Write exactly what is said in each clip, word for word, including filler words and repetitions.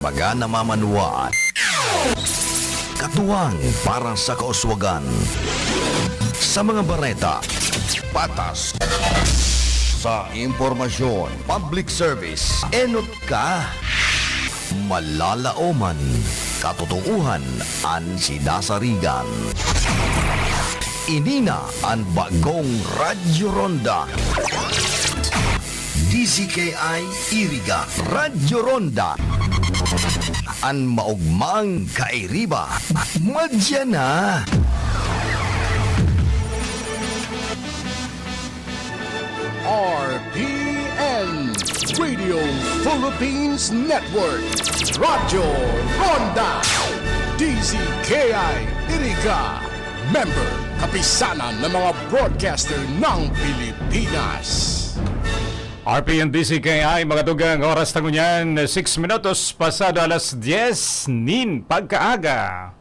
Paga namamanwaan. Katuwang para sa kauswagan. Sa mga bareta, patas. Sa impormasyon, public service, enot ka. Malalaoman, katotoohan an sinasarigan. Ini na an bagong Radyo Ronda. D Z K I Iriga, Radyo Ronda. An maogmang kairiba, madya na. R P N, Radio Philippines Network, Radyo Ronda, D Z K I Iriga, member, Kapisanan ng mga Broadcaster ng Pilipinas. R P N D C K I, mga tugang, oras na ngunyan, six minutos pasado alas dyes nin pagkaaga.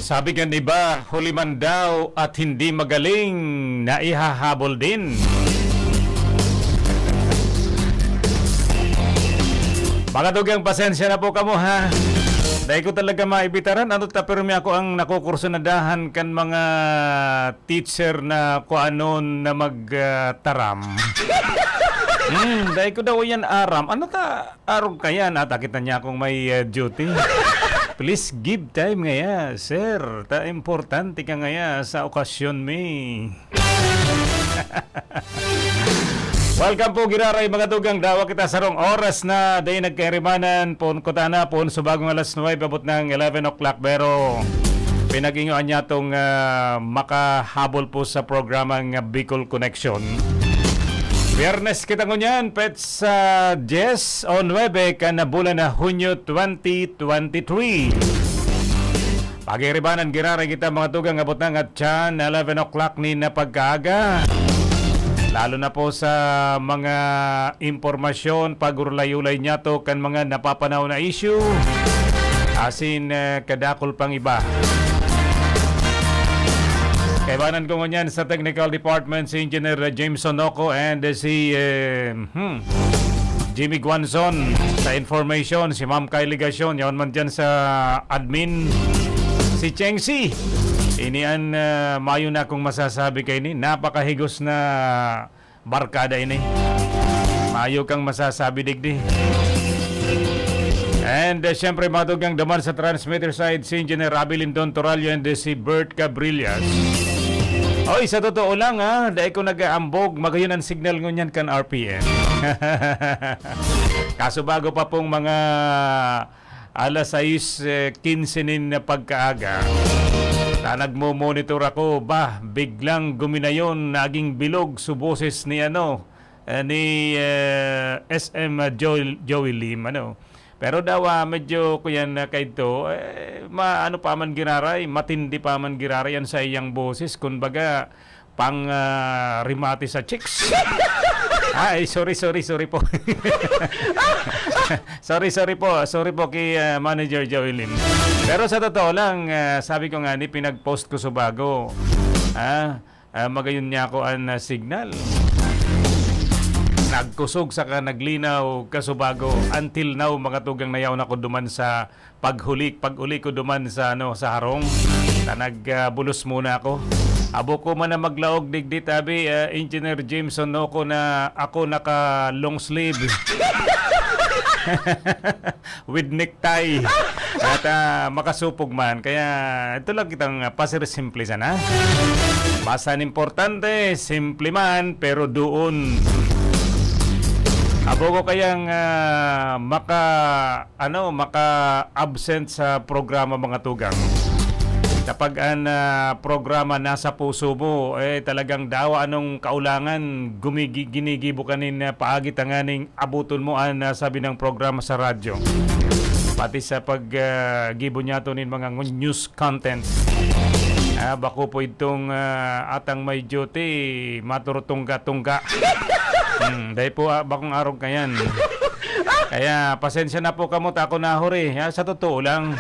Sabi kan iba, huli man daw at hindi magaling, naihahabol din. Mga tugang, pasensya na po kamo, ha. Dai ko talaga maibitaran. Ano ta, pero may ako ang nakukursunadahan kan mga teacher na kung ano na mag, ah, taram. Hmm, dai ko daw yan aram. Ano ta, arog ka yan? Ata kita niya akong may, ah, duty. Please give time ngaya, sir. Ta importante ka ngaya sa okasyon mi. Welcome po, giraray, mga tugang. Dawa kita sarong oras na day nagkairimanan. Pon kutana, pon subagong alas nuwebe, abot ng eleven o'clock. Pero pinag-ingoan niya tong, ah, makahabol po sa programang, ah, Bicol Connection. Biyernes kita ngunyan, petsa dyes o nuwebe kan bulan na Hunyo twenty twenty-three. Pag-iribanan, giraray kita, mga tugang, abot na nga tiyan, eleven o'clock ni na pagkaaga. Lalo na po sa mga impormasyon, pag-urulay-ulay niya to kan mga napapanaw na issue. Asin, eh, kadakol pang iba. Kaibanan ko ngunyan sa technical department si Engineer Jameson Noco and si, eh, hmm, Jimmy Guanzon sa information, si Ma'am Kylie Gasyon, yaon man dyan sa admin, si Cheng C. Ini an, ah, mayo na akong masasabi kay ni, napakahigos na barkada ini. Mayo kang masasabi digdi. And, uh, syempre, mga tugang, duman sa transmitter side, si Engineer Abby Lindon Torallo and si Bert Cabrillas. Oy, sa totoo lang, ha, dai ko nag-aambog, magayon ang signal ngunyan kan R P N. Kaso bago pa pong mga alas sais, eh, kinse nin pagkaaga, ta nagmo-monitor ako, bah, biglang guminayon, naging bilog su boses ni ano, eh, ni, eh, S M Joel, Joey Lim, ano. Pero daw, ah, medyo kuyan na kaidto, eh, ma-, ano pa man giraray, matindi pa man giraray an saiyang boses. Kumbaga, pang, ah, remate sa chicks. Ay, sorry, sorry, sorry po. Sorry, sorry po. Sorry po kay, ah, Manager Joey Lim. Pero sa totoo lang, ah, sabi ko nga ni, pinag-post ko sa bago. Ah, ah, magayon niya ako an, ah, signal. Nagkusog saka naglinaw kasubago. Until now, mga tugang, nayaw na ko duman sa paghuli, pag-uli ko duman sa, ano, sa harong, ta nag, ah, bulos muna ako. Abo ko man na maglaog digdi, tabi, ah, Engineer Jameson Noco, na ako naka long sleeve with necktie. At, ah, makasupog man. Kaya ito lang kitang, ah, pasir simple sana. Basta an importante, simple man, pero doon. Abo ko kayang, ah, maka ano, maka-absent sa programa, mga tugang. Kapag an, ah, programa nasa puso mo, eh, talagang dawa anong kaulangan, gumigi-, ginigibo ka nin, ah, paagi tanganing abuton mo an, ah, sabi ng programa sa radyo. Pati sa pag, ah, gibo niya to nin mga ngu-, news content. Ah, bako po itong, ah, atang may duty, maturutungga-tungga. Hmm, dai po, ah, bakong arog kayan. Kaya pasensya na po kamo ta ako nahuri, ha, sa totoo lang.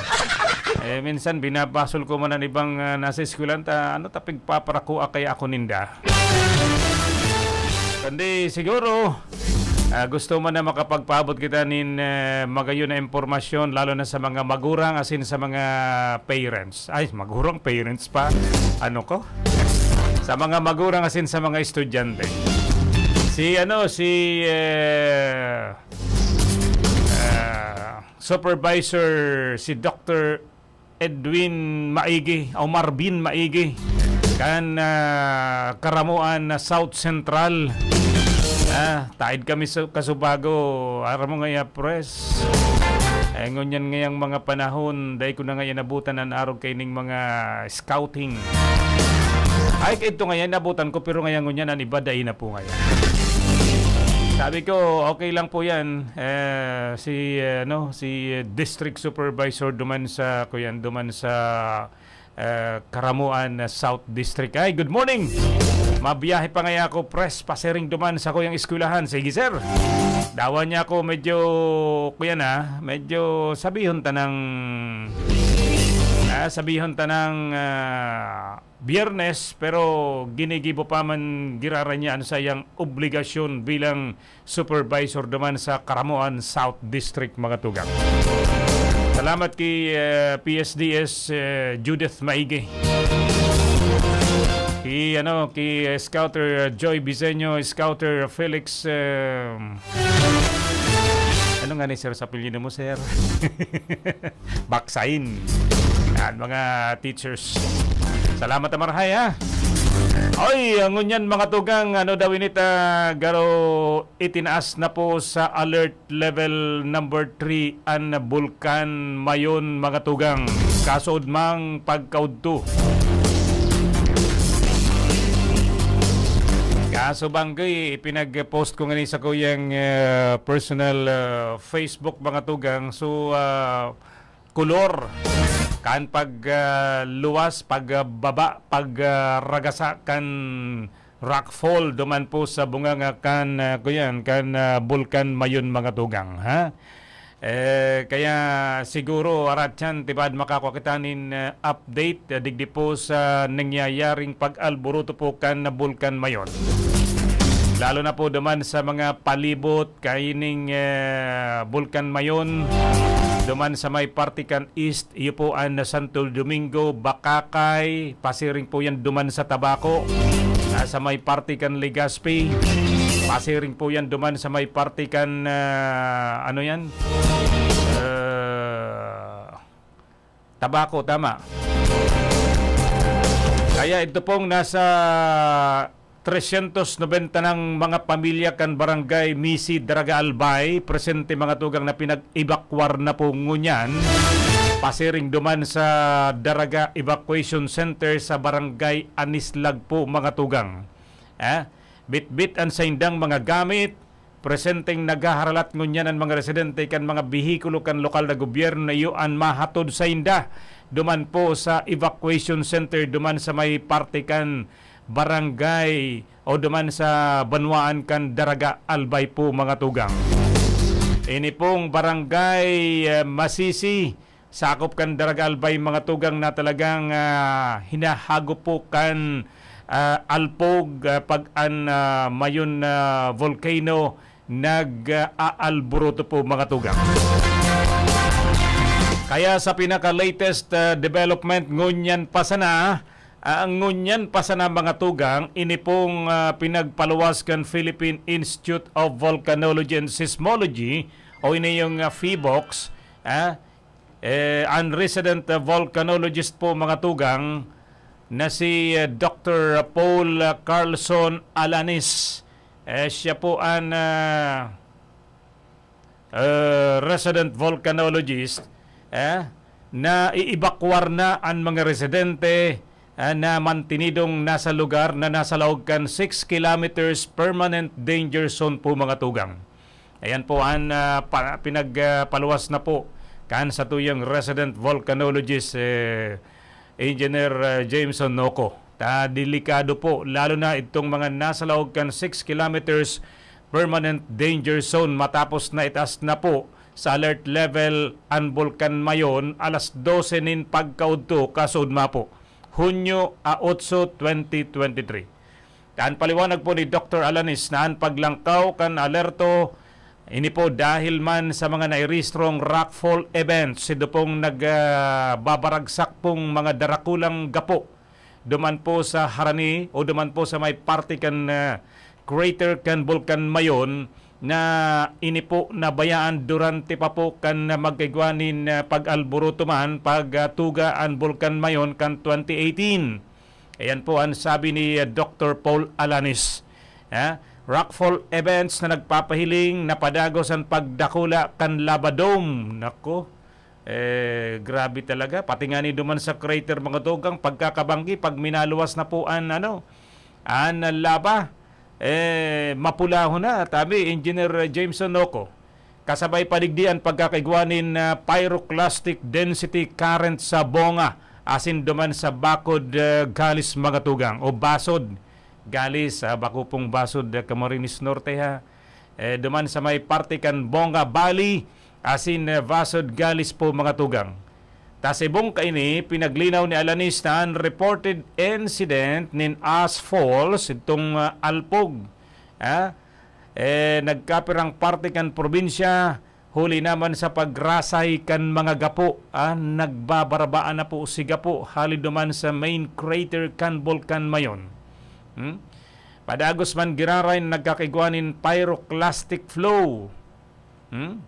Eh, minsan binabasol ko man ang ibang, ah, nasa eskwelahan ta, ano, ta pigpaparakua kaya ako ninda. Kundi siguro, ah, gusto man na makapagpaabot kita nin, eh, magayon na impormasyon, lalo na sa mga magurang asin sa mga parents. Ay, magurang parents pa. Ano ko? Sa mga magurang asin sa mga estudyante. Si ano, si, eh, ah, supervisor, si Doctor Edwin Maigi o Marvin Maigi kan, ah, Karamoan na South Central. Ah, taid kami sa Kasubago, aram mo ngaya, pres. Eh, ngunyan ngayang mga panahon, dai ko na ngaya nabutan an arog kaining mga scouting. Ay, kaidto ngaya nabutan ko, pero ngaya ngunyan an iba dai na po ngaya. Sabi ko, okay lang po yan. Eh, si, eh, ano, si, eh, District Supervisor duman sa, kuyan, duman sa, eh, Karamuan, eh, South District. Ay, good morning! Mabiyahe pa ngaya ako, pres, pasiring duman sa kuyang eskwelahan. Sige, sir. Dawa niya ako, medyo, kuyan, ah, medyo sabihon tanang, ah, sabihon tanang, ah, Biyernes, pero ginigibo pa man giraray niya an saiyang obligasyon bilang supervisor duman sa Karamoan South District, mga tugang. Salamat ki, eh, P S D S, eh, Judith Maigi. Ki, ano, ki, eh, Scouter, eh, Joy Biseño, Scouter Felix, eh, ano nga ni, sir, sa apelyido mo, sir? Baksain. Yan, mga teachers. Salamat na marhay, ha? Oy, ngunyan, mga tugang, ano daw inita, garo itinaas na po sa alert level number three an Bulkan Mayon, mga tugang. Kaso udmang pagkaudto. Kaso banggi, ipinag-post ko ngani sa kuyang, eh, personal, eh, Facebook, mga tugang. So, ah, kolor. Kan pag, ah, luwas, pag, ah, baba, pag, ah, ragasa kan rockfall duman po sa bunganga kan, ah, kuyan, kan, ah, Bulkan Mayon, mga tugang, ha? Eh, kaya siguro, arat yan, tibad makakwa kita nin, ah, update, ah, digdi po sa nangyayaring pag-alboroto po kan Bulkan Mayon. Lalo na po duman sa mga palibot kaining, eh, Bulkan Mayon, duman sa may parte kan East, iyo po an Santo Domingo, Bacacay, pasiring po yan duman sa Tabaco. Ah, sa may parte kan Legazpi, pasiring po yan duman sa may parte kan, ah, ano yan? Ah, Tabaco, tama. Kaya ito pong nasa tresyentos nobenta ng mga pamilya kan Barangay Misi, Daraga Albay, presente, mga tugang, na pinag-ebakwar na po ngunyan. Pasiring duman sa Daraga Evacuation Center sa Barangay Anislag po, mga tugang. Ah, bitbit an saindang mga gamit, presenteng naghaharalat ngunyan an mga residente kan mga behikulo kan lokal na gobyerno na iyo an mahatod sainda duman po sa evacuation center duman sa may parte kan barangay o duman sa banwaan kan Daraga Albay po, mga tugang. Ini pong barangay, eh, Masisi, sakop kan Daraga Albay, mga tugang, na talagang, ah, hinahagop po kan, ah, alpog, ah, pag an, ah, Mayon, ah, volcano nag, ah, aalburuto po, mga tugang. Kaya sa pinaka-latest, ah, development, ngunyan pa sana, ah, ngunyan pa sana, mga tugang, ini pong, ah, pinagpaluwas kan Philippine Institute of Volcanology and Seismology o ini yung, ah, PHIVOLCS, ah, eh, ang resident, ah, volcanologist po, mga tugang, na si, ah, Doctor Paul, ah, Carlson Alanis. Eh, siya po ang, ah, ah, resident volcanologist, eh, na iibakwar na ang mga residente, ah, na mantinidong nasa lugar na nasa laog kan six kilometers permanent danger zone po, mga tugang. Ayan po ang, ah, pa-, pinag, ah, paluwas na po kan satuyang resident volcanologist, eh, Engineer, ah, Jameson Noco. Ta delikado po, lalo na itong mga nasa laog kan six kilometers permanent danger zone matapos na itaas na po sa alert level an Bulkan Mayon alas dose nin pagkaudto, kasuodma po, Hunyo a otso, twenty twenty-three. Kan paliwanag po ni Doktor Alanis na an paglangkaw kan alerto, ini po dahil man sa mga nairehistrong rockfall events, sido pong nag, ah, babaragsak pong mga darakulang gapo duman po sa harani o duman po sa may parte kan, ah, crater kan Bulkan Mayon na ini po nabayaan durante pa po kan magkaigwa nin, ah, pag-alboroto man, pag, ah, tuga an Bulkan Mayon kan twenty eighteen. Ayan po an sabi ni, ah, Doktor Paul Alanis. Ah, rockfall events na nagpapahiling na padagos an pagdakula kan lava dome. Nako, eh, grabe talaga. Pati nga ni duman sa crater, mga tugang, pagkakabanggi, pag minaluwas na po an, ano, an lava, eh, mapulahon na, tabi, Engineer Jameson Noco. Kasabay pa digdi an pagkakaigwa nin, ah, pyroclastic density current sa Bonga, asin duman sa Bakod, ah, Galis, mga tugang, o Basod Galis, ah, bako pong Basod, ah, Camarines Norte, ha. Eh, duman sa may parte kan Bonga Valley, asin, ah, Basod Galis po, mga tugang. Ta sa ibong kaini, pinaglinaw ni Alanis na an reported incident nin ash falls, itong, ah, alpog, ah, eh, nagkapirang parte kan probinsya, huli naman sa pagrasay kan mga gapo, ah, nagbabarabaan na po si gapo hali duman sa main crater kan Bulkan Mayon. Hmm? Padagos man giraray na nagkakaigwa nin pyroclastic flow. Hmm?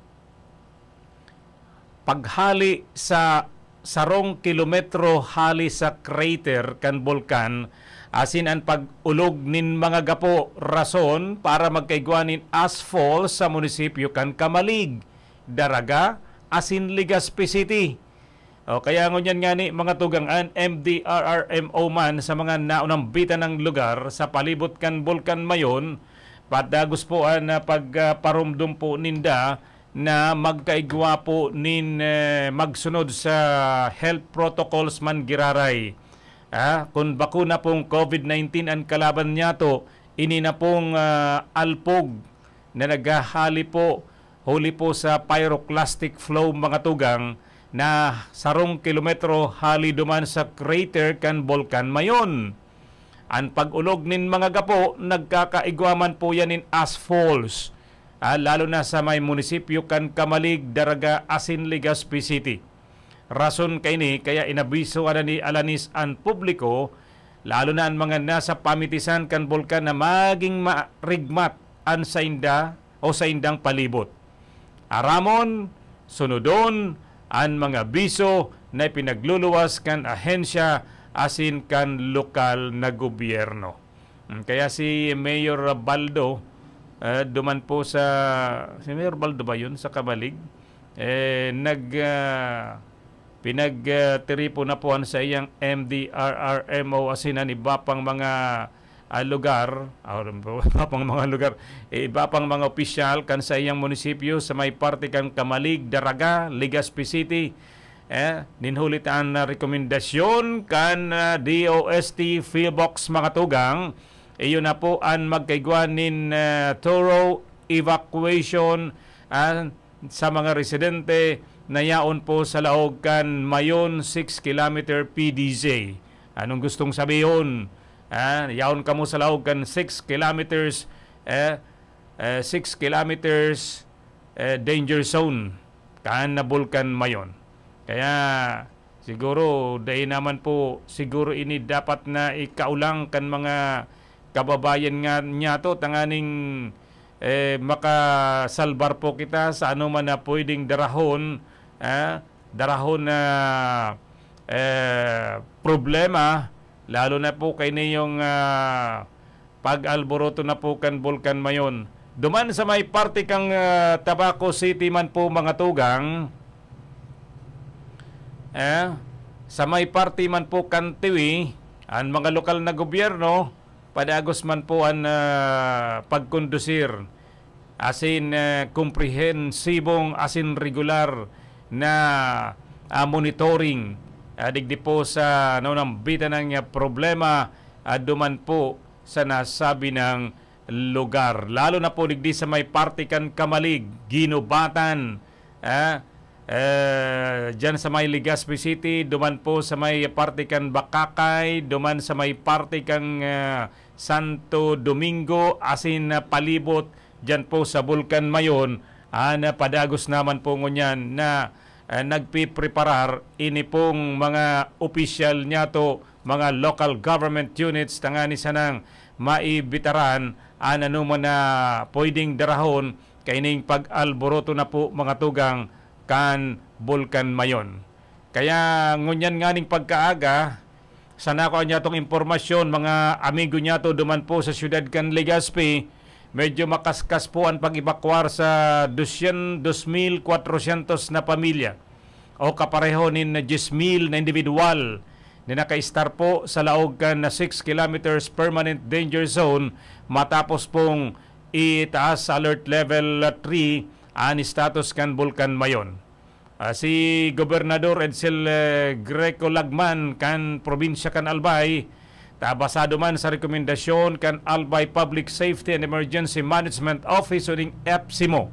Paghali sa sarong kilometro hali sa crater kan bulkan, asin an pag-ulog nin mga gapo rason para magkaigwa nin ash falls sa munisipyo kan Camalig, Daraga, asin Legazpi City. O, kaya ngunyan ngani, mga tugang, an M D R R M O man sa mga naunambitan ng lugar sa palibot kan Bulkan Mayon, padagos po an, ah, pagparumdom po ninda na magkaigwa po nin, eh, magsunod sa health protocols man giraray. Ah, kun bako na pong COVID nineteen an kalaban niyato, ini na pong, ah, alpog na naghahali po, huli po sa pyroclastic flow, mga tugang, na sarong kilometro hali duman sa crater kan Bulkan Mayon. An pag-ulog nin mga gapo, nagkakaigwa man po yan nin ash falls, ah, lalo na sa may munisipyo kan Camalig, Daraga, asin Legazpi City. Rason kaini kaya inabiso na ni Alanis an publiko, lalo na an mga nasa pamitisan kan bulkan, na maging marigmat an sainda o saindang palibot. Aramon, sunodon an mga abiso na ipinagluluwas kan ahensya asin kan lokal na gobyerno. Mm, kaya si Mayor Baldo, ah, duman po sa, si Mayor Baldo ba yun, sa Camalig? Eh, nag, ah, pinag, ah, tiripo na po an saiyang M D R R M O asin an iba pang mga, ah, lugar, ah, iba pang mga lugar, eh, iba pang mga opisyal kan saiyang munisipyo sa may parte kan Camalig, Daraga, Legazpi City. Eh, nin huli ta an, ah, rekomendasyon kan, ah, D O S T Philobox, mga tugang, iyo na po an magkaigwa nin, ah, thorough evacuation, ah, sa mga residente na yaon po sa laog kan Mayon six kilometer P D Z. Anong gustong sabihon? Ah, yaon kamo sa laog kan six kilometers, eh, eh, six kilometers, eh, danger zone kan na Bulkan Mayon. Kaya siguro, dai naman po siguro ini dapat na ikaulang kan mga kababayan nga niyato, tanganing, eh, makasalbar po kita sa anoman na pwedeng darahon, ah, darahon na, eh, problema, lalo na po kaini yung, ah, pag-alboroto na po kan Bulkan Mayon. Duman sa may parte kan, ah, Tabaco City man po, mga tugang, eh, sa may parte man po kan Tiwi, an mga lokal na gobyerno, padagos man po an, ah, pagkondusir asin, ah, komprehensibong asin regular na, ah, monitoring ah, digdi po sa nananambitan ng, ah, problema, ah, duman po sa nasabi ng lugar. Lalo na po digdi sa may parte kan Camalig, Guinobatan, ah, eh, diyan sa may Legazpi City, duman po sa may parte kan Bacacay, duman sa may parte kan, ah, Santo Domingo, asin, ah, palibot diyan po sa Bulkan Mayon, ah, na padagos naman po ngunyan na, ah, nagpipreparar ini pong mga opisyal niyato, mga local government units, tangani sanang maibitaran an anoman na pwedeng darahon kaining pag-alboroto na po, mga tugang, kan Bulkan Mayon. Kaya ngunyan nganing pagkaaga, sa nakua niyatong impormasyon, mga amigo niyato duman po sa siyudad kan Legazpi, medyo makaskas po an pag-ebakwar sa dosyen, dos mil kwatrosyentos na pamilya o kapareho nin dyes mil na individual na nakaistar po sa laog kan six kilometers permanent danger zone matapos pong itaas sa alert level three an status kan Bulkan Mayon. Ah, si Gobernador Edsel, eh, Greco Lagman kan probinsya kan Albay, ta basado man sa rekomendasyon kan Albay Public Safety and Emergency Management Office o ning EPSEMO.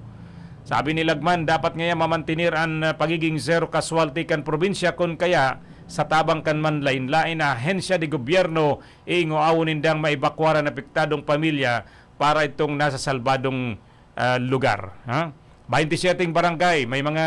Sabi ni Lagman, dapat ngaya mamantener an, ah, pagiging zero casualty kan probinsya, kun kaya sa tabang kan manlain-lain na ahensya de gobyerno, iingoawon nindang maebakwaran an apektadong pamilya para itong nasa salbadong, ah, lugar, ha? Baintisyeteng barangay, may mga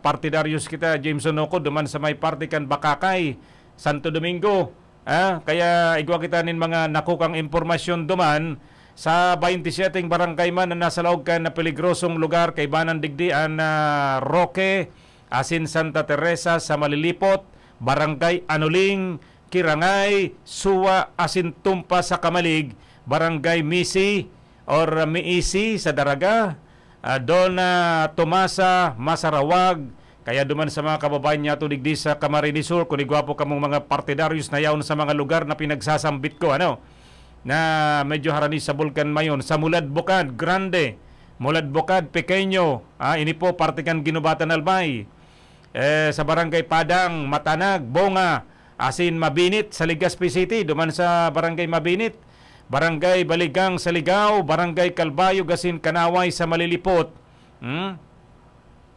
partidaryos kita, Jameson Oco, duman sa may parte kan Bacacay, Santo Domingo, ah, kaya igwa kita nin mga nakukang impormasyon duman. Sa baintisyeteng barangay man na nasa laog kan peligrosong lugar, kaibanan digdi an, ah, Roque, asin Santa Teresa sa Malilipot, Barangay Anoling, Kirangay, Suwa, asin Tumpa sa Camalig, Barangay Misi or Miisi sa Daraga, ah, Dona Tomasa, Masarawag. Kaya duman sa mga kababayan niyato digdi sa Camarines Sur, kun igwa po kamong mga partidaryos na yaon sa mga lugar na pinagsasambit ko, ano, na medyo harani sa Bulkan Mayon, sa Mulad Bukad Grande, Mulad Bukad Pequeño, ah, ini po parte kan Guinobatan, Albay. Eh, sa Barangay Padang, Matanag, Bonga, asin Mabinit sa Legazpi City, duman sa Barangay Mabinit, Barangay Baligang sa Ligao, Barangay Calbayog asin Kanaway sa Malilipot. Hmm?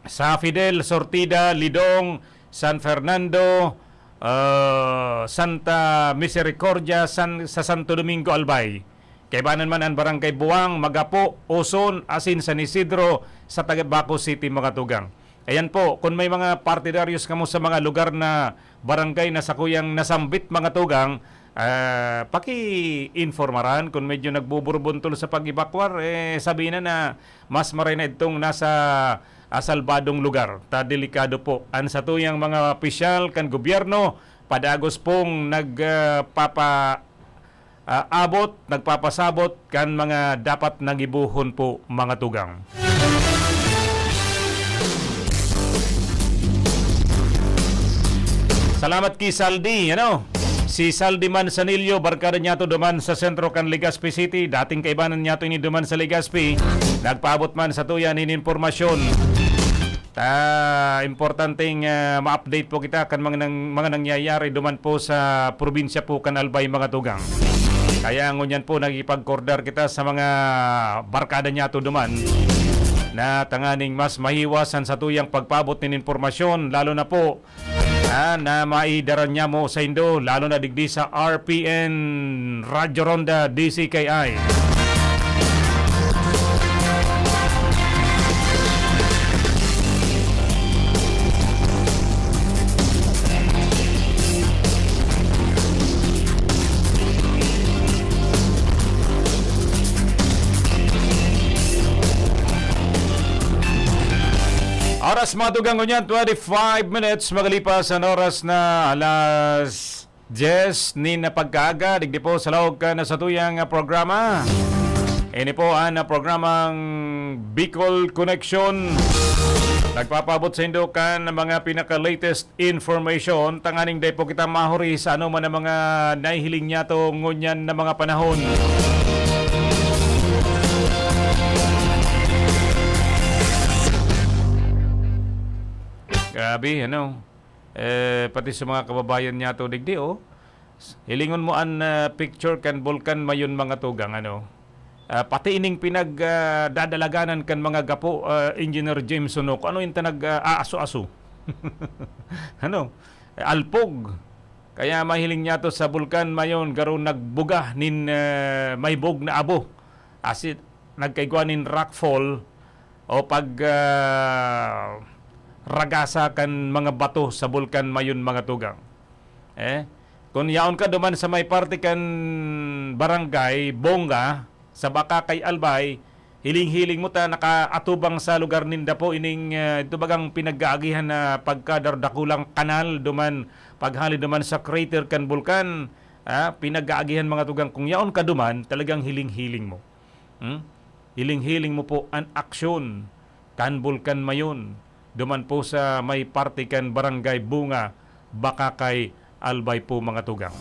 Sa Fidel, Sortida, Lidong, San Fernando, ah, Santa Misericordia, San, sa Santo Domingo, Albay. Kaibanan man an Barangay Buang, Magapo, Oson, asin San Isidro sa Tabaco City, mga tugang. Ayan po, kun may mga partidaryos kamo sa mga lugar na barangay na sakuyang nasambit, mga tugang, ah, paki-informaran kun medyo nagbuburbuntol sa pag-ebakwar, eh, sabi na na mas maray na itong nasa, ah, salbadong lugar. Ta delikado po. An satuyang mga opisyal kan gobyerno, padagos pong nag, ah, papa-, ah, abot, nagpapasabot kan mga dapat na gibohon po, mga tugang. Salamat ki Saldi, ano? Si Saldi Manzanillo, barkada niyato duman sa sentro kan Legazpi City. Dating kaibanan niyato ini duman sa Legazpi. Nagpaabot man satuya nin impormasyon. Ta, importanteng, ah, ma-update po kita kan mga nang-, mga nangyayari duman po sa probinsya po kan Albay, mga tugang. Kaya ngunyan po, nakikipagkordar kita sa mga barkada niyato duman na tanganing mas mahiwas an satuyang pagpaabot nin impormasyon, lalo na po, ah, na maidara niamo saindo, lalo na digdi sa R P N Radyo Ronda, D C K I. Oras, mga tugang, ngunyan, twenty-five minutes magalipas an oras na alas dyes nin pagkaaga, digdi po sa laog kan satuyang programa. Ini po an programang Bicol Connection. Nagpapaabot saindo kan mga pinaka-latest information, tanganing dai po kita mahuri sa anoman na mga nahihiling niyato ngunyan na mga panahon. Grabe, ano? Eh, pati sa mga kababayan niyato digdi, oh. Hilingon mo an, ah, picture kan Bulkan Mayon, mga tugang, ano. Ah, pati ining pinag, ah, dadalaganan kan mga gapo, ah, Engineer James Sunoc, ano yung tanag, ah, aaso-aso? Ano? Eh, alpog. Kaya mahiling niyato sa Bulkan Mayon, garo nagbuga nin, ah, mahibog na abo. As in, nagkaigwa nin rockfall o pag, ah, ragasa kan mga bato sa Bulkan Mayon, mga tugang. Eh, kun yaon ka duman sa may parte kan Barangay Bonga, sa Bacacay, Albay, hiling-hiling mo ta nakaatubang sa lugar ninda po ining, ah, ito bagang pinag-aagihan na pagkadardakulang kanal duman, paghali duman sa crater kan bulkan, ah, pinag-aagihan, mga tugang. Kung yaon ka duman, talagang hiling-hiling mo. Hmm? Hiling-hiling mo po an aksyon kan Bulkan Mayon, duman po sa may parte kan Barangay Bunga, Bacacay, Albay po, mga tugang.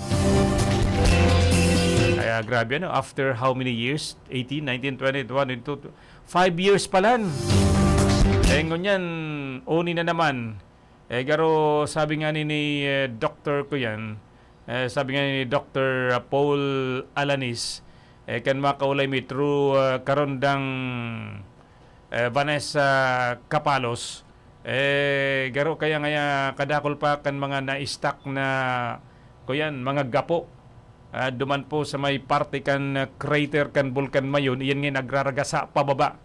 Kaya grabe, ano, after how many years? Eighteen, nineteen, twenty, twenty-two, five years pa lang. Eh, ngunyan, oni na naman. Eh, garo, sabi nga ni, ni, eh, Doktor ko yan, eh, sabi nga ni Doktor Paul Alanis, eh, kan makaulay mi through, ah, karondang, eh, Vanessa Capalos, eh, garo kaya ngaya kadakol pa kan mga na-stuck na, kuyan, mga gapo. Ah, duman po sa may parte kan, ah, crater kan Bulkan Mayon, iyan nga nagraragasa pababa.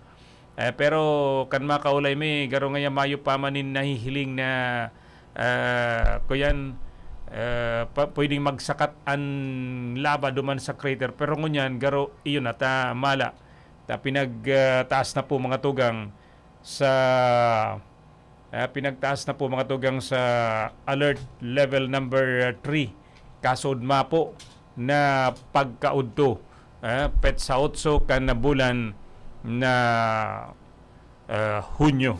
Eh, pero kan makaulay mi, garo ngaya mayo pa man nin nahihiling na, ah, kuyan, ah, pa-, pwedeng magsakat an laba duman sa crater. Pero ngunyan, garo, iyo na, ta mala. Ta pinag, ah, taas na po, mga tugang, sa, ah, pinagtaas na po, mga tugang, sa alert level number three. Kasod mapo na pagkaudto, ah, petsa otso kan bulan na, ah, Hunyo.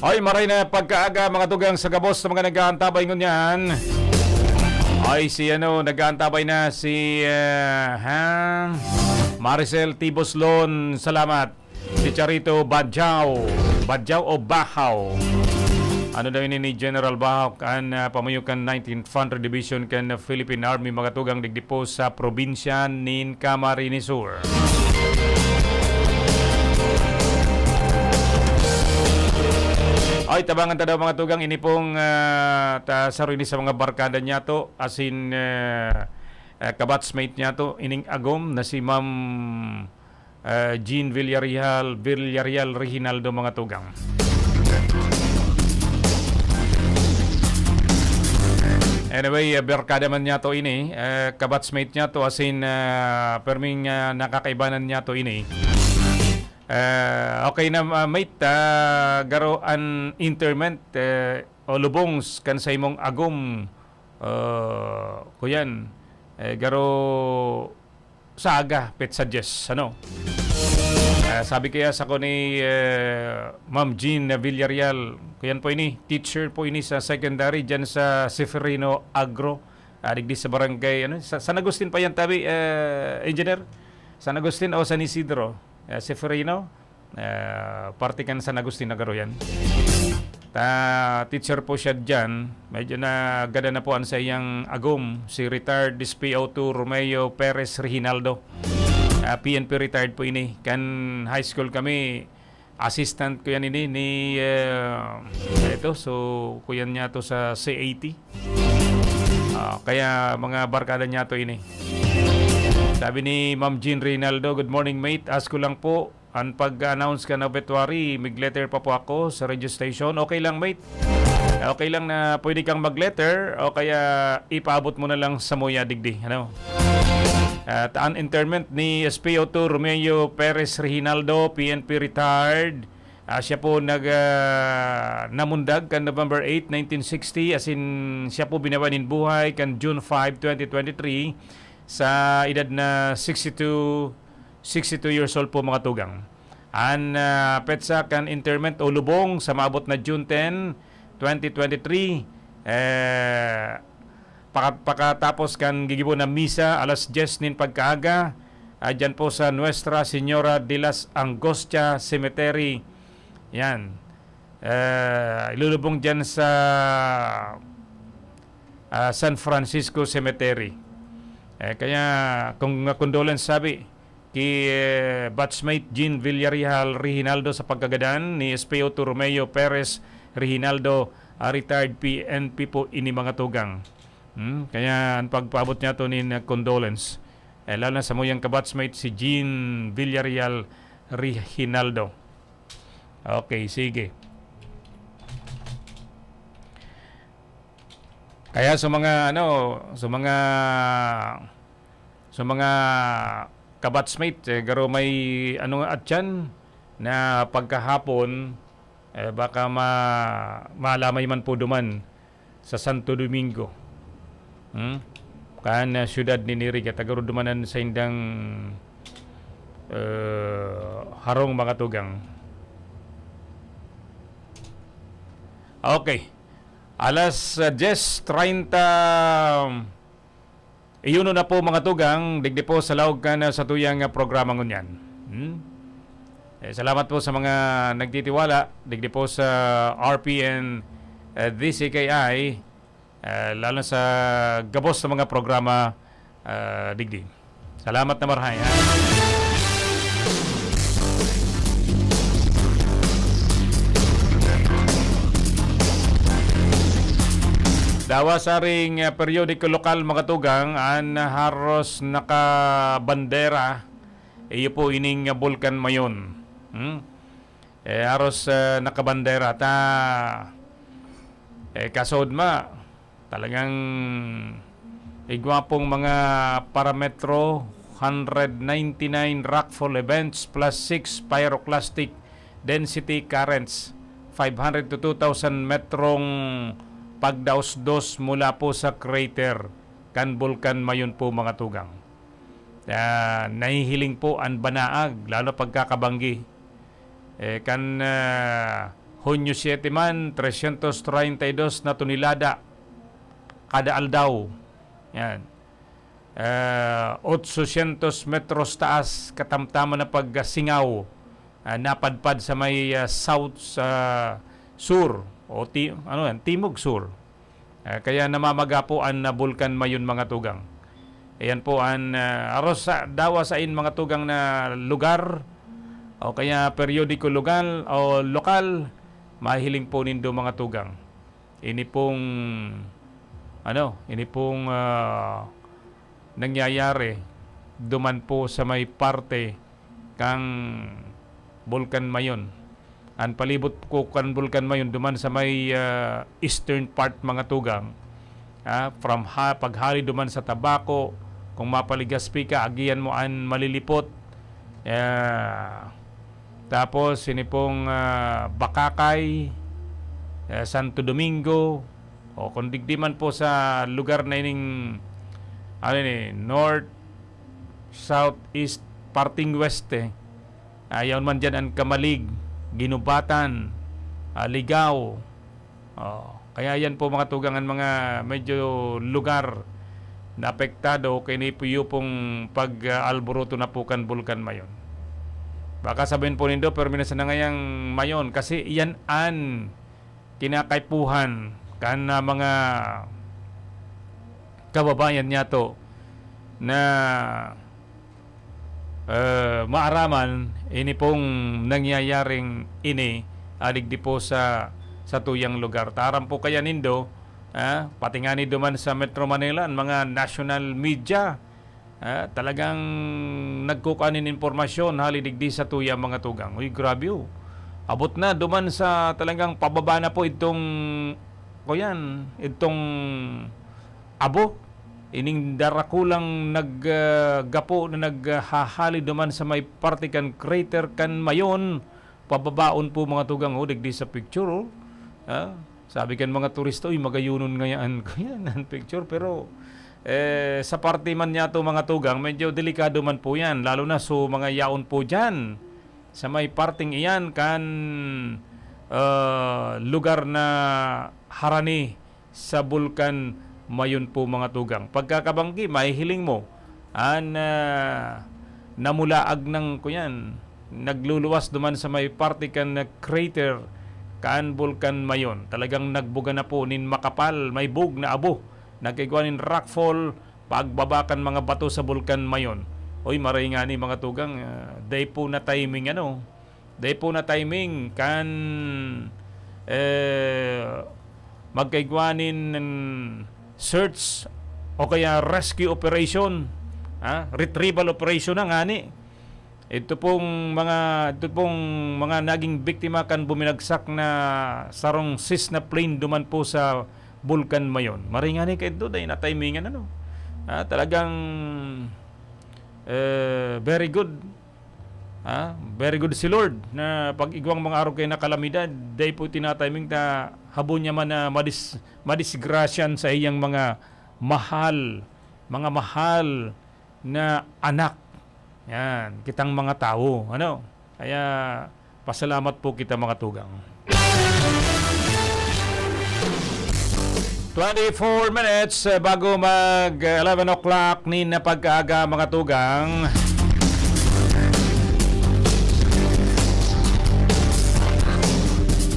Ay, maray na pagkaaga, mga tugang, sa gabos sa mga nag-aantabay ngunyan. Ay, si ano, nag-aantabay na si, eh, ha? Maricel Tiboslon, salamat. Si Charito Bajao. Bajao o Bahaw? Ano daw ini ni General Bahaw? Kan, ah, pamayo kan nineteenth Infantry Division kan Philippine Army, mga tugang, digdi po sa probinsya nin Camarines Sur. Ay, tabangan ta daw, mga tugang, ini pong, ah, ta, saro ini sa mga barkada niyato, as in, ah, ah, kabatchmate niyato, ining agom na si Ma'am, ah, Jean Villarreal, Villarreal Reginaldo, mga tugang. Anyway, eh, barkada man niyato ini, eh, kabatchmate niyato, as in, ah, perming, ah, nakakaibanan niyato ini. Eh, okay na, ah, mate, ah, garo an interment, eh, o lubong s-, kan sa imong agom, ah, kuyan, eh, garo sa aga, petsa dyes, ano? Ah, sabi kaya sa ko ni, eh, Ma'am Jean Villarreal, kuyan po ini, teacher po ini sa secondary dyan sa Seferino Agro, ah, digdi sa barangay, ano, sa San Agustin pa yan, tabi, eh, engineer? San Agustin o San Isidro? Eh, Seferino? Eh, parte kan San Agustin na garo yan. Ta, teacher po siya dyan. Medyo nagada na po an saiyang agom, si retired S P O two Romeo Perez Reginaldo. Ah, P N P retired po ini. Kan high school kami, assistant ko yan ini ni, eh, ito. So, kuyan niya to sa C A T. Ah, kaya mga barkada niya to ini. Sabi ni Ma'am Jean Reynaldo, "Good morning, mate. Ask ko lang po, an pag-announce kan obituary, mig-letter pa po ako sa radio station. Okay lang, mate? Okay lang na pwede kang mag-letter o kaya ipaabot mo na lang sa muya digdi, ano?" At an interment ni S P O two Romeo Perez Reginaldo, P N P retired. Ah, siya po nag, ah, namundag kan November eight, nineteen sixty, as in, siya po binawi nin buhay kan June five, twenty twenty-three, sa edad na sixty-two, sixty-two years old po, mga tugang. An, ah, petsa kan interment o lubong sa maabot na June ten, twenty twenty-three, Eh, paka-, pakatapos kan gigibo na misa, alas dyes nin pagkaaga, ah, dyan po sa Nuestra Señora de las Angostia Cemetery. Yan. Eh, ilulubong dyan sa, ah, San Francisco Cemetery. Eh, kaya, kung, condolence sabi, ki, eh, batchmate Jean Villarreal Reginaldo sa pagkagadan ni S P O two Romeo Perez Reginaldo, ah, retired P N P po ini, mga tugang. Hmm? Kaya an pagpaabot niyato nin, ah, condolence. Eh, lalo na sa muyang kabatchmate si Jean Villarreal Reginaldo. Okay, sige. Kaya sa mga, ano, sa mga, sa mga kabatchmate, eh, garo may, ano, atyan na pagkahapon, eh, baka ma-, malamay man po duman sa Santo Domingo. Hmm? Kan, ah, siyudad nin Iriga, tagaro duman an saindang, eh, harong, mga tugang. Okay. Alas, ah, dyes treinta, iyuno na po, mga tugang, digdi po sa laog kan, ah, satuyang, ah, programa ngunyan. Hmm? Eh, salamat po sa mga nagtitiwala, digdi po sa R P N, eh, D C K I, eh, lalo sa gabos sa mga programa, ah, digdi. Salamat na marahay, ha? Dawa saring, ah, periodiko lokal, mga tugang, an haros nakabandera, iyo po ining, ah, Bulkan Mayon. Hmm? Eh, haros, ah, nakabandera ta, eh, kasaod ma, talagang igwa pong mga parametro, hundred ninety-nine rockfall events plus six pyroclastic density currents, five hundred to two thousand metrong pagdaos-dos mula po sa crater kan Bulkan Mayon po, mga tugang. Ah, nahihiling po an banaag, lalo pagkakabanggi. Eh, kan, ah, Hunyo siete man, trescientos treinta y dos na tonelada kada aldaw. Yan. Ah, otsosyentos metros taas, katamtaman na pagkasingaw, ah, napadpad sa may, ah, south, sa sur, o ti-, ano yan, timog sur. Ah, kaya namamaga po an, ah, Bulkan Mayon, mga tugang. Ayan po an, ah, aros sa, dawa sain, mga tugang, na lugar o kaya periodiko lugal o lokal, mahiling po nindo, mga tugang. Ini pong, ano, ini pong, ah, nangyayari duman po sa may parte kan Bulkan Mayon. An palibot ko kan Bulkan Mayon, duman sa may, ah, eastern part, mga tugang. Ah, from ha-, paghali duman sa Tabaco, kung mapaligas pi ka, agihan mo an Malilipot. Ah, tapos, ini pong, ah, Bacacay, ah, Santo Domingo, o kung digdi man po sa lugar na ining, ano ini, north, south, east, parting west, eh. Ayaw man dyan an Camalig, Guinobatan, ah, Ligao. Oh, kaya yan po, mga tugang, an mga medyo lugar na apektado kay ni po yung pong pag-alboroto na po kan Bulkan Mayon. Baka sabihin po nindo, "Pero minsan na ngayang Mayon," kasi yan an kinakaipuhan kan, ah, mga kababayan niyato na, eh, maaraman ini pong nangyayaring ini, ah, digdi po sa, sa tuyang lugar. Taram po kaya nindo, ah, pati ngani duman sa Metro Manila, ang mga national media, ah, talagang nagkukuha nin impormasyon hali digdi sa tuya, mga tugang. Uy, grabe, oh. Abot na duman sa talagang pababa na po itong, kuyan, itong abo. Ining darakulang nag, ah, gapo na naghahali duman sa may parte kan crater kan Mayon, pababaon po, mga tugang, oh, digdi sa picture, oh. Ah, sabi kan mga turista, "Uy, magayunon ngayaan ko yan, ang picture." Pero, eh, sa parte man niyato, mga tugang, medyo delikado man po yan, lalo na so mga yaon po dyan sa may parteng iyan kan, ah, lugar na harani sa Bulkan Mayon po, mga tugang. Pagkakabanggi, mahihiling mo, an, ah, namulaag ng, kuyan, nagluluwas duman sa may parte kan crater kan Bulkan Mayon. Talagang nagbuga na po nin makapal, may bug na abo. Nagkaigwa nin rockfall, pagbaba kan mga bato sa Bulkan Mayon. Uy, maray nga ni, mga tugang, ah, dai po na timing, ano, dai po na timing kan, eh, magkaigwa nin search o kaya rescue operation, ha? Retrieval operation na ngani. Ito pong mga, ito pong mga naging biktima kan buminagsak na sarong Cessna plane duman po sa Bulkan Mayon. Maray nga ni kaidto, dai na timingan, ano? Ah, talagang, eh, very good. Ah, very good si Lord na pag igwang mga arog kay na kalamidad, dai po tinatiming ta habo niya man na madis-, madisgrasyan sa iyang mga mahal, mga mahal na anak. Yan, kitang mga tawo, ano? Kaya, pasalamat po kita, mga tugang. Twenty-four minutes, eh, bago mag, eh, eleven o'clock nin pagkaaga, mga tugang.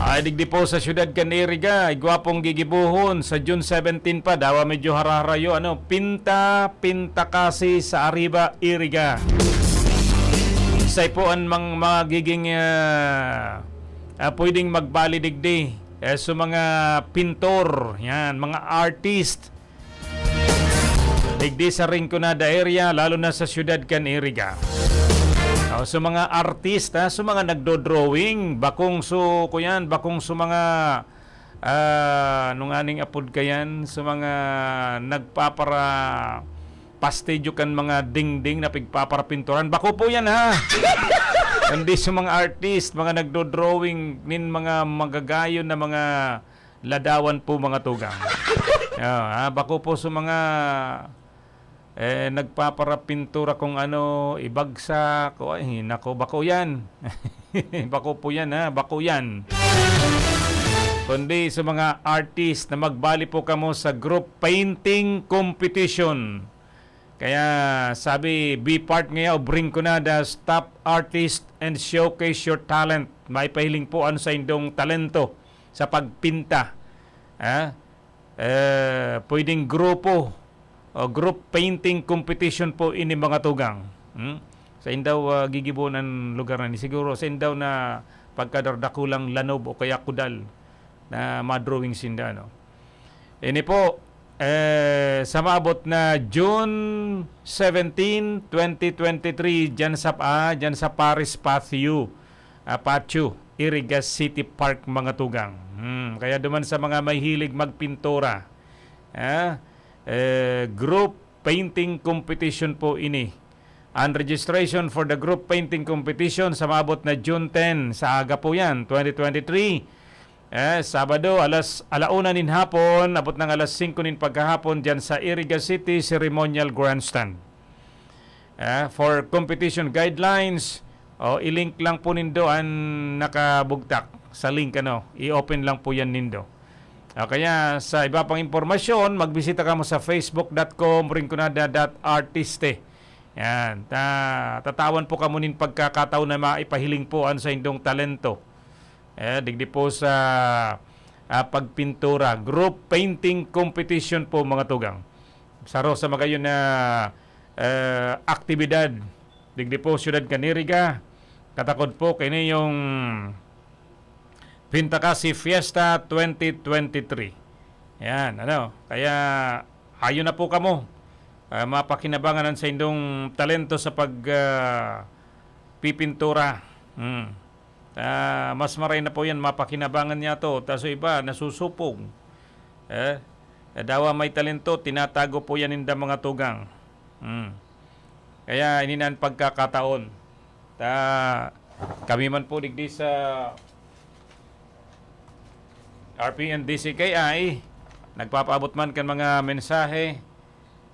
Ay, digdi po sa siyudad kan Iriga, igwa pong gigibohon sa June seventeen pa, dawa medyo haraharayo, ano, pinta, pinta kasi sa Arriba, Iriga. Isay po an mang-, magiging, ah, ah, pwedeng magbali digdi, eh, sa mga pintor, yan, mga artist. Digdi sa Rinconada area, lalo na sa siyudad kan Iriga. O, sa mga artista, sa mga nagdo-drawing, bakong su-, kuyan, bakong sa mga, ah, nung aning apod kayan, sa mga nagpapara-, pastidyo kan mga dingding na pigpaparapinturan. Bako po yan, ha? Kundi sa mga artist, mga nagdo-drawing nin mga magagayon na mga ladawan po, mga tugang. Ah, ah, bako po sa mga, eh, nagpaparapintura kung ano, ibagsak, o, ay, nako, bako yan. Bako po yan, ha? Bako yan. Kundi sa mga artist na magbali po kamo sa group painting competition. Kaya sabi, be part ngaya of Rinconada's top artist and showcase your talent. Maipahiling po an saindong talento sa pagpinta. Ah, eh, pwedeng grupo o group painting competition po ini, mga tugang. Hmm? Sa indaw, ah, gigibohon an lugar na ni. Siguro sa indaw na pagkadar-, dakulang lanob o kaya kudal na madrawing sinda, no? Ini po, eh, sa maabot na June seventeen, twenty twenty-three, dyan sa, ah, dyan sa Paris Patio, ah, Patio, Iriga City Park, mga tugang. Hmm, kaya duman sa mga mahilig magpintura, ah, eh, group painting competition po ini. Ang registration for the group painting competition sa maabot na June ten, sa aga po yan, twenty twenty-three. Eh, Sabado, alas, ala una nin hapon, abot ng alas singko nin pagkahapon dyan sa Iriga City Ceremonial Grandstand. Eh, for competition guidelines, o, i-link lang po nindo an nakabugtak sa link, ano, i-open lang po yan nindo. O kaya sa iba pang impormasyon, magbisita kamo sa facebook dot com rinconada dot artiste. Yan. Ta-, tatawan po kamo nin pagkakataon na maipahiling po an saindong talento. Eh, digdi po sa, ah, pagpintura. Group painting competition po, mga tugang. Saro sa magayon na, eh, aktibidad. Digdi po, siyudad kan Iriga. Katakod po, kini yung Pintakasi Fiesta twenty twenty-three. Yan, ano. Kaya, hayo na po kamo. Ah, mapakinabangan an saindong talento sa pag, ah, pipintura. Hmm. Ah, mas maray na po yan, mapakinabangan niya to. Ta so iba, nasusupog. Eh, eh, dawa may talento, tinatago po yan ninda, mga tugang. Hmm. Kaya, ini na an pagkakataon. Ta, kami man po digdi sa R P N D C K I, nagpapaabot man kan mga mensahe,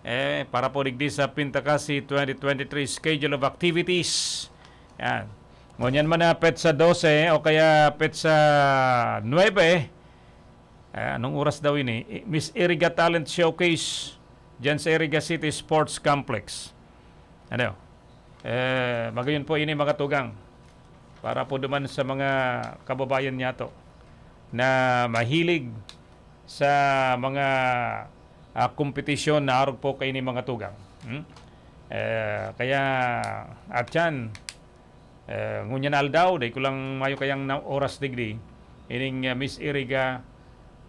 eh, para po digdi sa Pintakasi twenty twenty-three schedule of activities. Yan. Ngunyan man na petsa dose o kaya petsa nuebe, Ah, anong oras daw ini? I-, Miss Iriga Talent Showcase diyan sa Iriga City Sports Complex. Ano? Eh, magayon po ini, mga tugang. Para po duman sa mga kababayan niyato na mahilig sa mga, ah, kompetisyon na arog po kaini, mga tugang. Hmm? Eh, kaya, at yan, eh, ngunyan na aldaw, dai ko lang mayo kayang na oras digdi, ining, ah, Miss Iriga,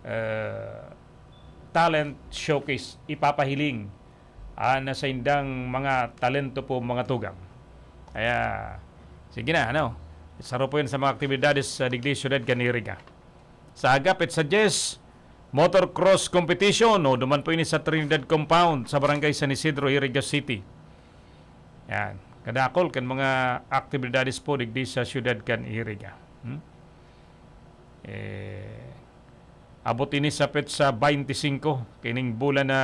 eh, Talent Showcase, ipapahiling, ah, na sa indang mga talento po, mga tugang. Kaya, sige na, ano, saro po yun sa mga aktibidades sa digdi, syudad kan Iriga. Sa agapit sa diyes, motocross competition, o duman po ini sa Trinidad Compound, sa Barangay San Isidro, Iriga City. Yan. Kadakol kan mga aktibidades po digdi sa syudad kan Iriga. Hmm? Eh, abot ini sa petsa twenty-five, kining bulan na,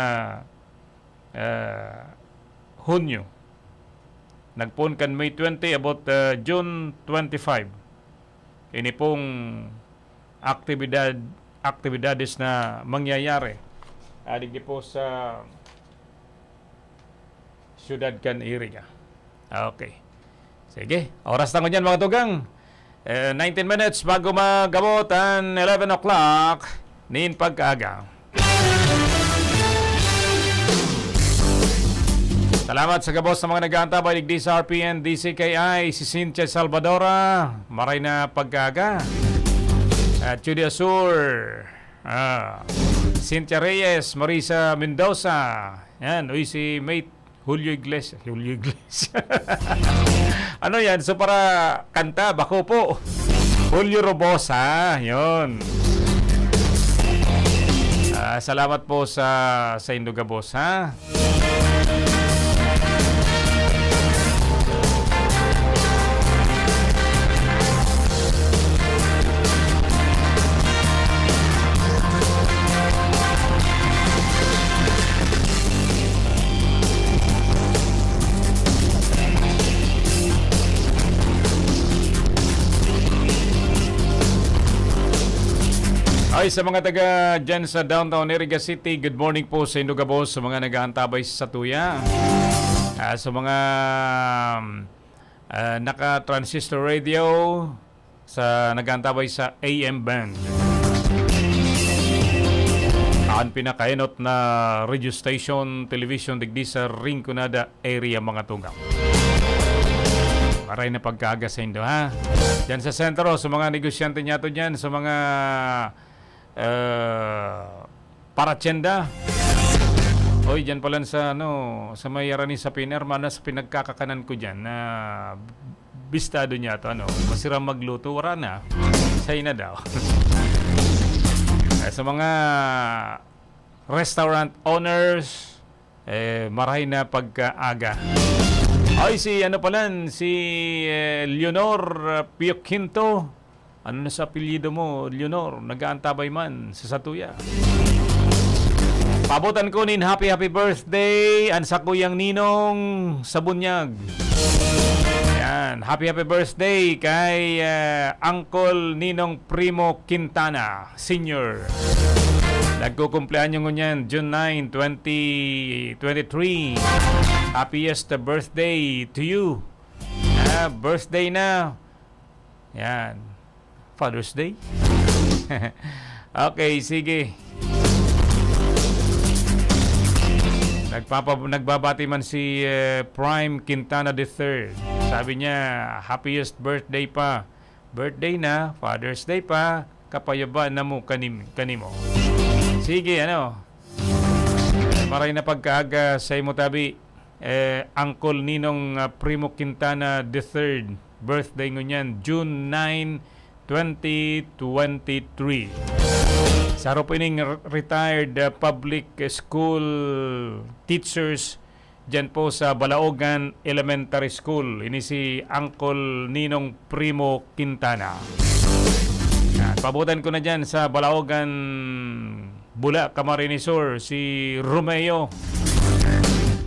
ah, Hunyo. Nagpoon kan May twenty, abot, ah, June twenty-five. Ini pong aktibidad, aktibidades na mangyayari, ah, digdi po sa syudad kan Iriga. Okay. Sige, oras na ngunyan, mga tugang. Eh, nineteen minutes bago mag-abot an eleven o'clock nin pagkaaga. Salamat sa gabos sa mga nag-aantabay digdi sa R P N D C K I, si Cynthia Salvadora, maray na pagkaaga. At Judy Asur, ah, Cynthia Reyes, Marisa Mendoza, yan, uy, si Mate Julio Iglesias. Julio Iglesias. Ano yan? So, para kanta, bako po. Julio Robosa, yun. Ah, salamat po sa, sa indo gabos, ha? Ay, sa mga taga dyan sa downtown Iriga City, good morning po sa indo gabos, sa mga nag-aantabay sa tuya. Ah, sa mga, ah, naka-transistor radio, sa nag-aantabay sa A M band. An pinakaenot na radio station, television digdi sa Rinconada area, mga tugang. Maray na pagkaaga sa indo, ha? Diyan sa sentro, sa mga negosyante niyato diyan, sa mga, eh, paratyenda. Oy, diyan pala sa, ano, sa may arani sa Pinerma, na sa pinagkakakanan ko diyan, na bistado niya to, ano, masira magluto, wala na. Say na daw. Eh, sa mga restaurant owners, eh, maray na pagkaaga. Ay, si ano pala, si, eh, Leonor, uh, Pio Quinto. Ano na sa apelyido mo, Leonor? Nag-aantabay man sa satuya. Paabotan ko nin happy, happy birthday an sakuyang ninong sa bunyag. Yan. Happy, happy birthday kay, eh, Uncle Ninong Primo Quintana Senior. Nagkukumpleanyo ngunyan, June nine, twenty twenty-three. Happiest birthday to you. Ah, birthday na. Yan. Father's Day. Okay, sige. Nagpapa-, nagbabati man si, eh, Prime Quintana the third. Sabi niya, "Happiest birthday pa. Birthday na, Father's Day pa. Kapayabaan na mo kanim-, kanimo." Sige, ano? Maray na pagkaaga sa imo tabi, eh, Uncle Ninong, ah, Primo Quintana the third. Birthday ngunyan, June nine, twenty twenty-three. Saro po ining r-, retired, ah, public school teachers dyan po sa Balaogan Elementary School. Ini si Uncle Ninong Primo Quintana. Yan, paabotan ko na dyan sa Balaogan, Bula, Camarines Sur, si Romeo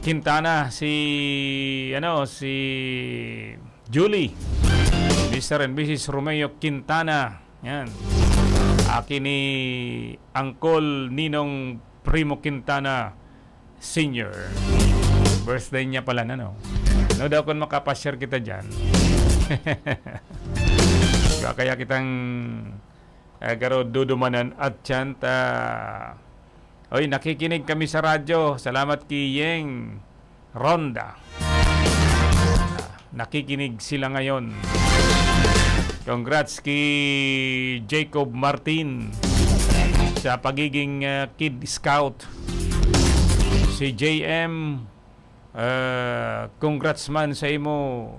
Quintana, si, ano, si Julie, Mister and Missus Romeo Quintana. Yan. Aki ni Uncle Ninong Primo Quintana Senior. Birthday niya pala na, no? No daw kung makapashare kita dyan. Baka kaya kitang, ah, garo dudumanan at tiyan ta. Oy, nakikinig kami sa radyo. Salamat ki Yeng Ronda. Nakikinig sila ngayon. Congrats ki Jacob Martin sa pagiging, ah, Kid Scout. Si J M, ah, congrats man sa imo,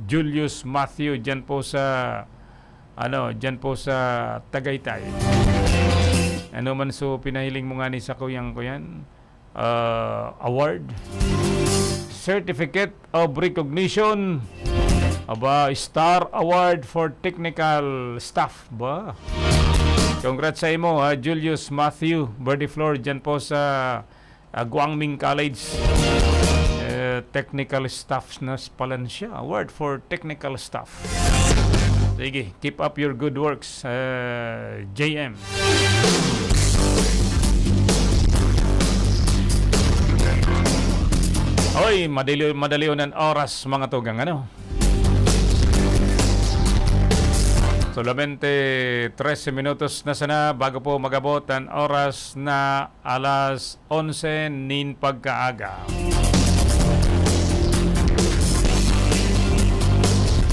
Julius Matthew, dyan po sa, ano, dyan po sa Tagaytay. Ano man so pinahiling mo nga ni sa kuyang ko yan? Ah, award. Certificate of Recognition. Aba, Star Award for Technical Staff ba? Congrats sa imo, ha, Julius Matthew Berdiflor, dyan po sa, ah, Guangming College. Eh, technical staff na pala siya. Award for technical staff. Sige, keep up your good works, eh, J M. Hoy, madali, madali ang oras, mga tugang, ano? Solamente trese minutos na sana bago po magabot ang oras na alas onse nin pagkaaga.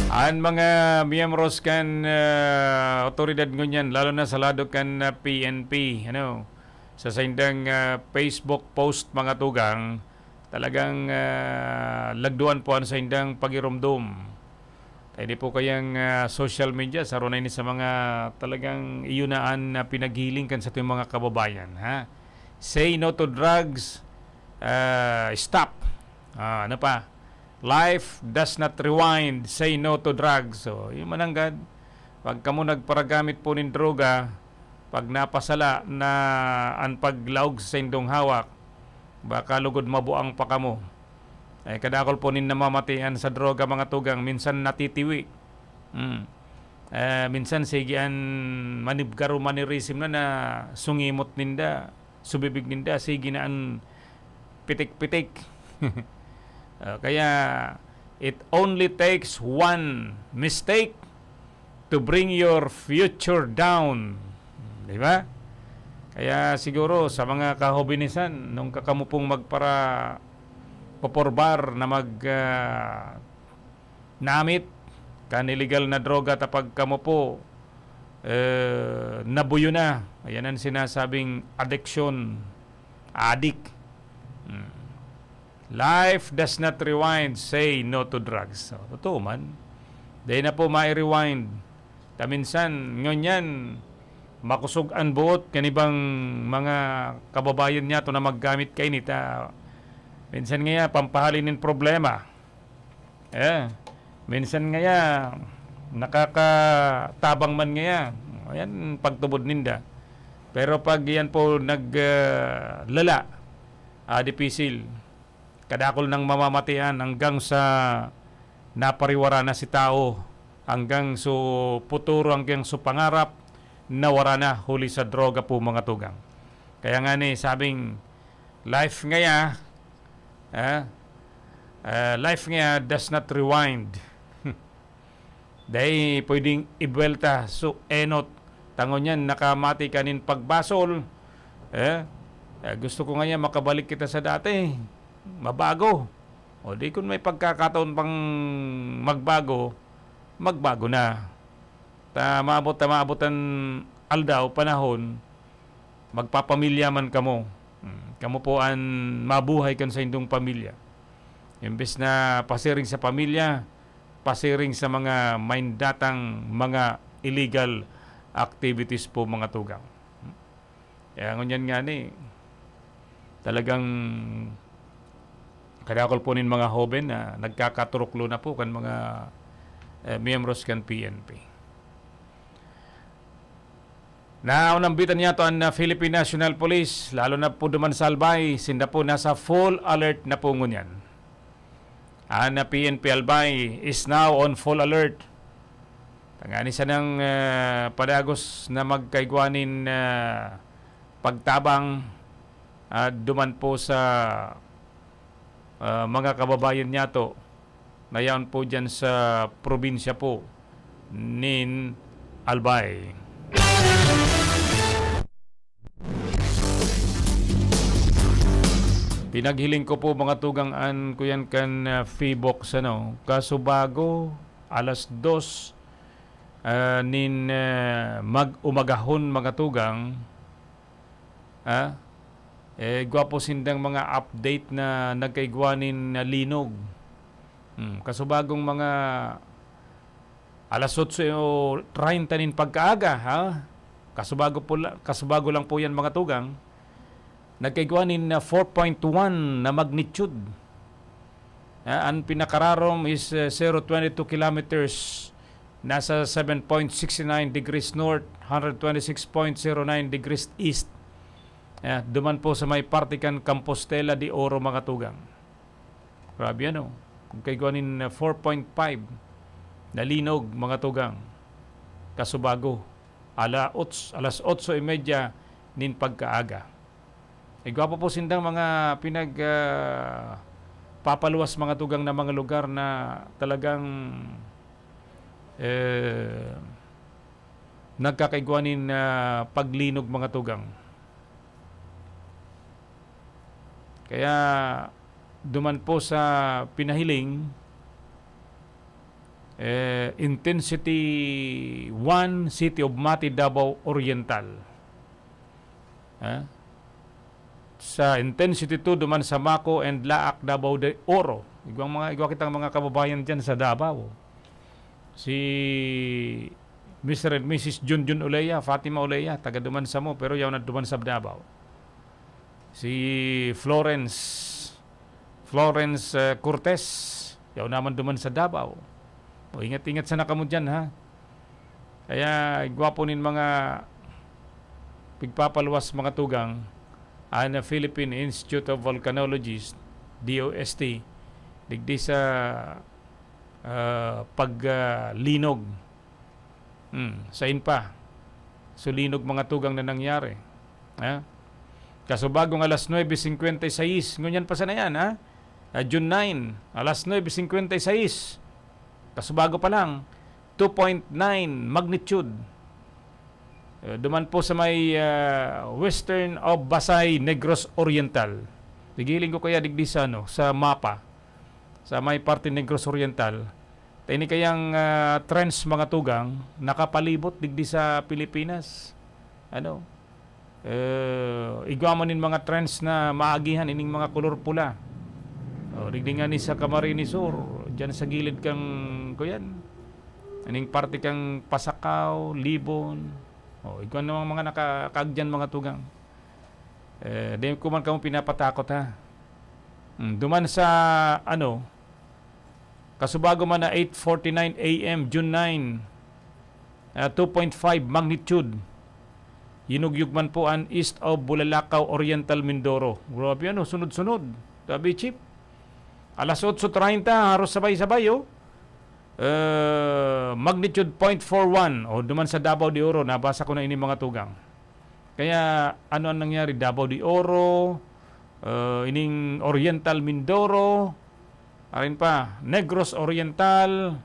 An mga miyembros kan, ah, otoridad ngunyan, lalo na sa lado kan, ah, P N P, ano, sa saindang, ah, Facebook post, mga tugang, talagang, ah, lagduan po an saindang pagiromdom. Kaya di po kayang, ah, social media, saro na ini sa mga talagang iyunaan na pinaghiling kan satong mga kababayan, ha? Say no to drugs, ah, stop. Ah, ano pa? Life does not rewind, say no to drugs. So, yung mananggad, pag kamo nagparagamit po nin droga, pag napasala na an paglaog sa indong hawak, baka lugod mabuang pa kamo. Eh, kadakol po nin namamatian sa droga, mga tugang, minsan natitiwi. Hmm. Eh, minsan sige an manibgaro manirism na, na sungimot ninda, subibig ninda, sige na an pitik-pitik. Ah, kaya, it only takes one mistake to bring your future down. Di ba? Kaya siguro sa mga kahobinisan, nung kakamo pong magpara-, poporbar na mag, ah, namit kan illegal na droga, ta pag kamo po, eh, nabuyo na. Ayan ang sinasabing adiksyon, adik. Hmm. Life does not rewind, say no to drugs. So, totoo man. Dai na po mai-rewind. Ta minsan, ngunyan, makosog an boot kan ibang mga kababayan niyato na maggamit kaini ta minsan ngaya pampahalin nin problema. Eh, minsan ngaya, nakakatabang man ngaya. Ayan, pagtubod ninda. Pero pag yan po nag, ah, lala, ah, dipisil. Kadakol nang mamamatian hanggang sa napariwara na si tao, hanggang su puturo, hanggang su pangarap, nawara na huli sa droga po, mga tugang. Kaya nga ni, sabing, life ngaya, ah, ah, life ngaya does not rewind. Dai pwedeng ibuwelta su enot. Ta ngunyan nakamati ka nin pagbasol, eh, eh, gusto ko ngayon makabalik kita sa dati. Mabago. O di kun may pagkakataon pang magbago, magbago na. Ta maabot, ta maabot an aldaw, panahon, magpapamilya man kamo. Hmm, kamo po an mabuhay kan saindong pamilya. Imbes na pasiring sa pamilya, pasiring sa mga maindatang mga illegal activities po, mga tugang. Kaya ngunyan nga ni, talagang kadakol po nin mga hoben na nagkakaturuklo na po kan mga, eh, miyembros kan P N P. Naunambitan niya to an, ah, Philippine National Police, lalo na po duman sa Albay, sinda po nasa full alert na po ngunyan. An, ah, P N P Albay is now on full alert. Ngani sanang, ah, padagos na magkaigwa nin, ah, pagtabang, ah, duman po sa, ah, mga kababayan niyato na yaon po diyan sa probinsya po nin Albay. Pinaghiling ko po, mga tugang, an kuyan kan, ah, Phivolcs, ano, kasubago, alas dos, ah, nin, ah, mag-umagahon, mga tugang, ah, eh, gwapo sindang mga update na nagkaigwa nin, ah, linog. Hmm, kasubagong mga alas otso treinta nin pagkaaga, ha? Kasubago po la-, kasubago lang po yan, mga tugang. Nagkaigwa nin, ah, four point one na magnitude. Ah, an pinakararom is, ah, zero twenty-two kilometers. Nasa seven point six nine degrees north, hundred twenty-six point zero nine degrees east. Ah, duman po sa may parte kan Compostela de Oro, mga tugang. Grabe, ano? Nagkaigwa nin, ah, four point five na linog, mga tugang. Kasubago, ala ots-, alas otso y media nin pagkaaga. Eh, gwapo po sindang mga pinag, ah, papaluwas, mga tugang, na mga lugar na talagang, eh, nagkakaigwa nin, ah, paglinog, mga tugang. Kaya duman po sa pinahiling, eh, intensity one, City of Mati, Davao Oriental. Ha? Sa intensity two, duman sa Maco and Laak, Davao de Oro. Igwang mga, igwa kitang mga kababayan diyan sa Davao. Si Mister and Missus Junjun Olea, Fatima Olea, taga duman samo, pero yaon na duman sa Davao. Si Florence, Florence, eh, Cortez, yaon naman duman sa Davao. O, ingat-ingat sana kamo diyan, ha? Kaya, gwapo nin mga pigpapaluwas, mga tugang, an Philippine Institute of Volcanology, D O S T, digdi sa, ah, pag, ah, linog. Hmm, sain pa? Sulinog, mga tugang, na nangyari. Ha? Kasubagong alas nuebe cincuenta y seis, ngunyan pa sana yan, ha? Ah, June nine, alas nuebe cincuenta y seis. Kasubago pa lang, two point nine magnitude. Eh, duman po sa may, ah, western of Basay, Negros Oriental. Pigiling ko kaya digdi sa, ano, sa mapa, sa may parte Negros Oriental. Ta ini kayang, ah, trench, mga tugang, nakapalibot digdi sa Pilipinas. Ano? Eh, igwa man nin mga trench na maagihan ining mga kolor pula. O, digdi nga ni sa Camarines Sur, diyan sa gilid kang, kuyan, ining parte kang Pasacao, Libon. O, igwa namang mga naka-, kaagdian, mga tugang. Eh, di ko man kamo pinapatakot, ha. Hmm, duman sa, ano, kasubago man na eight forty-nine A M, June nine, ah, two point five magnitude. Yinugyog man po an east of Bulalakaw, Oriental Mindoro. Grabe, ano, sunod-sunod. Grabe, Chief. Alas otso treinta, haros sabay-sabay, oh. Eh, magnitude point four one. O, duman sa Davao de Oro, nabasa ko na ini, mga tugang. Kaya, ano ang nangyari? Davao de Oro, eh, ining Oriental Mindoro, arin pa, Negros Oriental.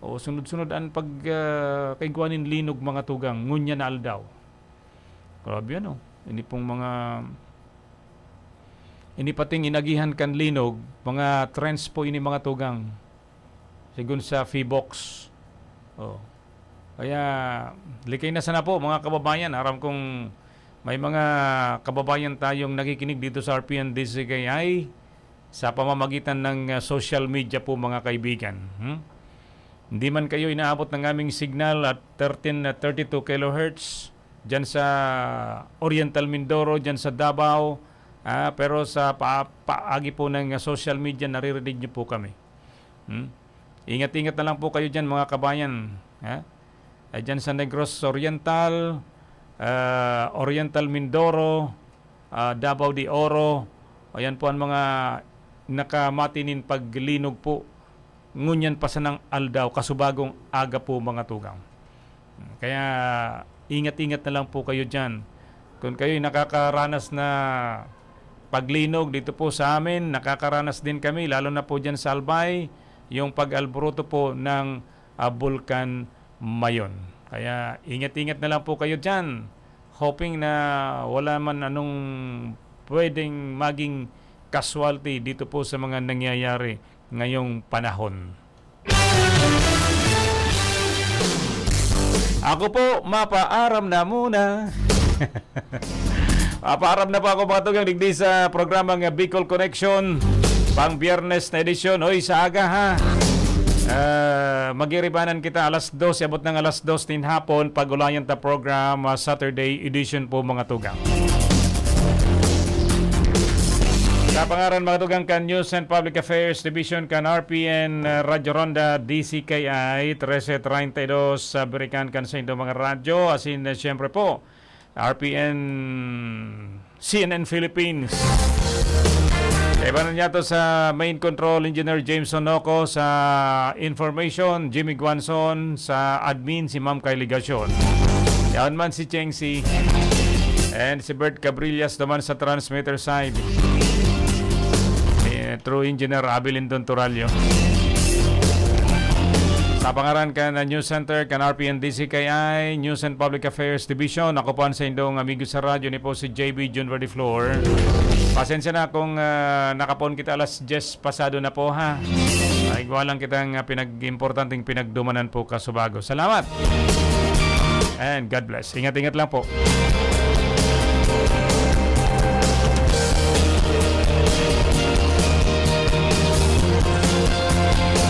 O, sunod-sunod an pag, ah, kaigwa nin linog, mga tugang, ngunyan na aldaw. Grabe, ano? Ini pong mga, ini pating inagihan kan linog, mga trench po ini, mga tugang. Sigon sa Phivolcs. Oh. Kaya, likay na sana po, mga kababayan. Aram kong may mga kababayan tayong nakikinig dito sa R P N D C K I sa pamamagitan ng, ah, social media po, mga kaibigan. Hmm? Hindi man kayo inaabot ng aming signal at thirteen thirty-two kilohertz diyan sa Oriental Mindoro, diyan sa Davao, ah, pero sa pa-, paagi po ng social media, naririnig niyo po kami. Hmm? Ingat-ingat na lang po kayo diyan, mga kabayan, ha? Ay, diyan sa Negros Oriental, ah, Oriental Mindoro, ah, Davao de Oro. Ayan po ang mga nakamati nin paglinog po ngunyan pa sanang aldaw, kasubagong aga po, mga tugang. Kaya ingat-ingat na lang po kayo diyan. Kung kayo'y nakakaranas na paglinog dito po sa amin, nakakaranas din kami, lalo na po diyan sa Albay, yung pag-alboroto po ng, ah, Bulkan Mayon. Kaya ingat-ingat na lang po kayo diyan. Hoping na wala man anong pwedeng maging casualty dito po sa mga nangyayari ngayong panahon. Ako po, mapaaram na muna. Mapaaram na po ako, mga tugang, digdi sa programang Bicol Connection, pang Biyernes na edisyon. Oy, sa aga, ha. Ah, magiribanan kita alas dose, abot ng alas dos nin hapon, pag-ulayan ta program, ah, Saturday edition po, mga tugang. Sa pangaran, mga tugang, kan News and Public Affairs Division, kan R P N, uh, Radyo Ronda, D C K I, trese treinta y dos, sa birikan kan saindo mga radyo, asin, uh, siyempre po, R P N, C N N Philippines. Kaibanan niya to sa main control, Engineer Jameson Noco, sa information, Jimmy Guanzon, sa admin, si Ma'am Kylie Gacion. Yaon man si Cheng Si. And si Bert Cabrillas naman sa transmitter side. Eh, through engineer Abel Lindon Turalio. Sa pangaran kan, uh, News Center, kan R P N D C K I, News and Public Affairs Division, ako po ang sa indong amigo sa radyo ni po si J B Jun Verdiflor. Pasensya na kung, uh, nakapon kita alas diyes pasado na po, ha. Ay, igwa lang kitang, uh, pinag-importanteng pinagdumanan po kasubago. Salamat! And God bless. Ingat-ingat lang po.